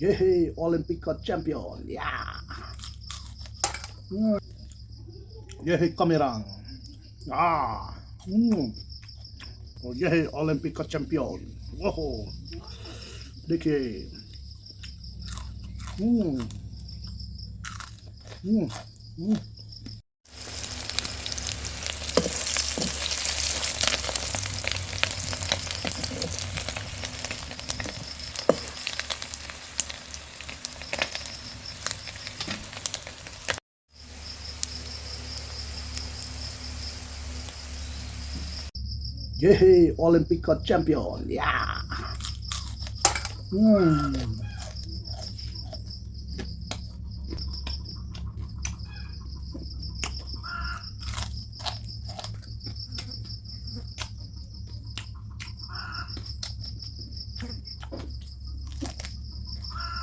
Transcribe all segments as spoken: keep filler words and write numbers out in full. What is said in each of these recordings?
Yehe Olympic ka champion. Ya. Hmm. Yehe kamerang. Ah. Hmm. Oh, yehe Olympic ka champion. Oho. Dekhe. Hmm. Hmm. Hmm. Yehe Olympic ka champion. Ya. Hmm.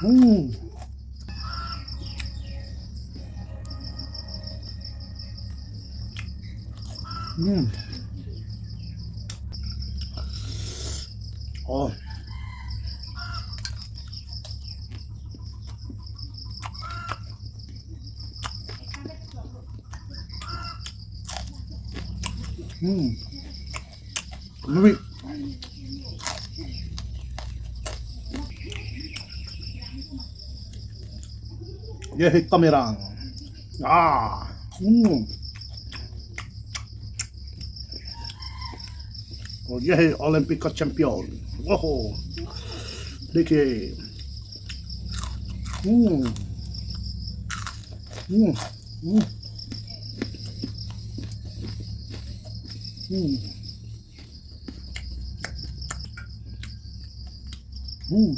Hmm. Hmm. Oh. Hmm. Louis. Yehe kamerang. Ah. Hmm. Oh, yehe Olympic ka champion. Oho. Dekhe. Hmm. Hmm. Hmm. Hmm. Hmm.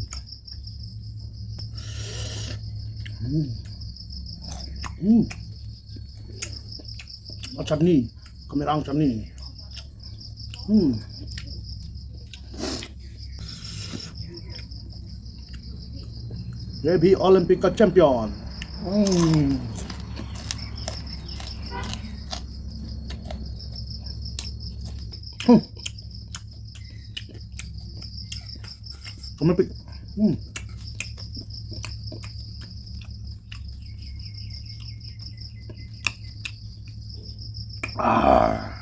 Hmm. Hmm. Oh, chutney. Kamerang chutney. Hmm. Yehe Olympic ka champion. Hmm. Hmm. Kamepik. Hmm. Ah.